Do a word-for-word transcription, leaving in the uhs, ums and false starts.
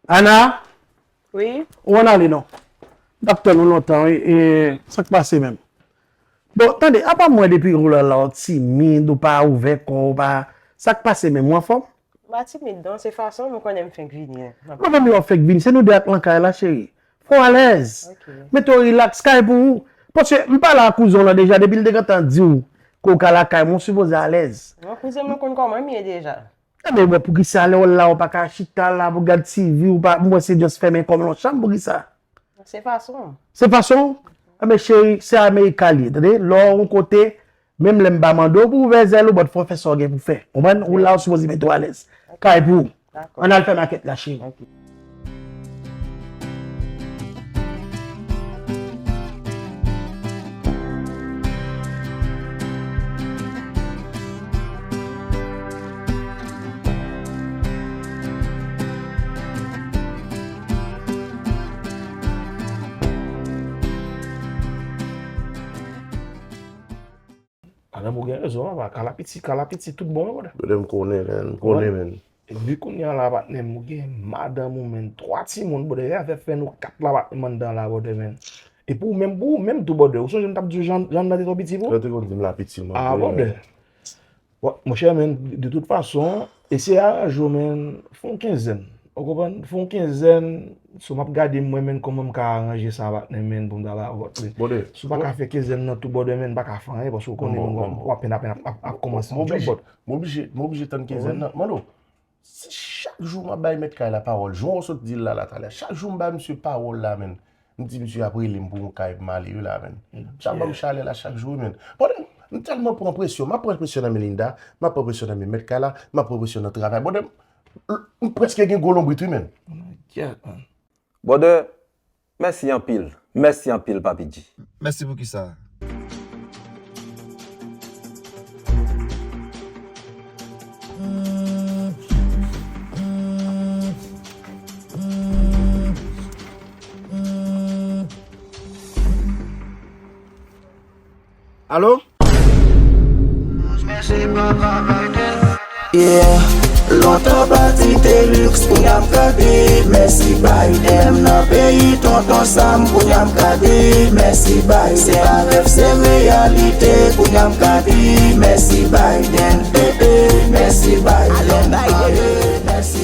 Ana, wi, ou ann ale non. M t ap tann ou lontan, wi. E, sa k pase menm? Bon, tande, apa m wè depi ou la, la, ou timid, ou pa ouvè kò, ou pa, sa k pase menm, ou anfòm? M pa timid non, se fason m konnen m fenk vini an. Mwen menm lè w fenk vini, se nou de ak nan kay la, cheri. Fò w alèz. Ok. Mete w rilaks, kay pou ou. Paske m pale ak kouzen w lan deja, depi l te gentan di w ke w ka lakay mwen, w sipoze alèz. Non, kouzen m nan konn kòman m ye deja. Enben, bon, poukisa lè w la, ou pa ka chita la pou gad T V, ou pa, m wè se just fèmen kò w lan yon chanm, poukisa? Se fason. Se fason? Enben, cheri, se Amerika l ye, tande? Lè w yon kote, menm lè m pa mande w pou w ouvè zèl ou, but fò w fè sa w gen pou fè. Konprann? Ou la, ou sipoze mete w alèz. Kay pou ou. Ann al fè makèt la, cheri. Madanm ou gen rezon, papa. Kala piti, kala piti, tout bon, wi, brother. Brother, m konnen, man. M konnen, man. Epi kounye a la, patnè m, ou gen madanm ou, man. Twa timoun, brother. E afè fè nou kat la, patnè m, anndan la, brother, man. Epi ou menm, pou ou menm tou, brother. Ou sonje m t ap di w jan, jan anndan te twò piti pou ou? Yo te konn di m la piti, man. Ah, brother. Bon, monchè, man, de tout fason, eseye aranje w, man, fè yon kenzèn. Ou konprann? Fè yon kenzèn, so m ap gade mwen, man, kòman m ka aranje sa, patnè, man, pou m ta ba ou, brother. Si w pa ka fè kenzèn nan tou, brother, man, m pa ka fè anyen, paske ou konnen, man, w ap, w ap, w ap, w ap kòmanse yon djòb, brother. M oblije, m oblije tann kenzèn nan. Mano, si chak jou m ap bay mèt kay la pawòl, jan w sot di l la, la talè, chak jou m bay misye pawòl la, man, m di misye ap rele m pou yon kay pou m ale, wi, la, man. Misye ap ban m chalè la chak jou, wi, man. Brother, m tèlman pran presyon, m ap pran presyon nan men Linda, m ap pran presyon nan men mèt kay la, m ap pran presyon nan travay. Brother, m, m prèske gen gwo lonbrit, wi, man. Brother, mèsi anpil. Mèsi anpil, Papi G. Mèsi pou kisa? Alo? Yeah. Lontan pati te liks, kounye a m ka di mèsi Biden. M nan peyi tonton Sam, kounye a m ka di mèsi Biden. Se pa rèv, se reyalite, kounye a m ka di mèsi Biden. Eh, eh, mèsi Biden. Mèsi.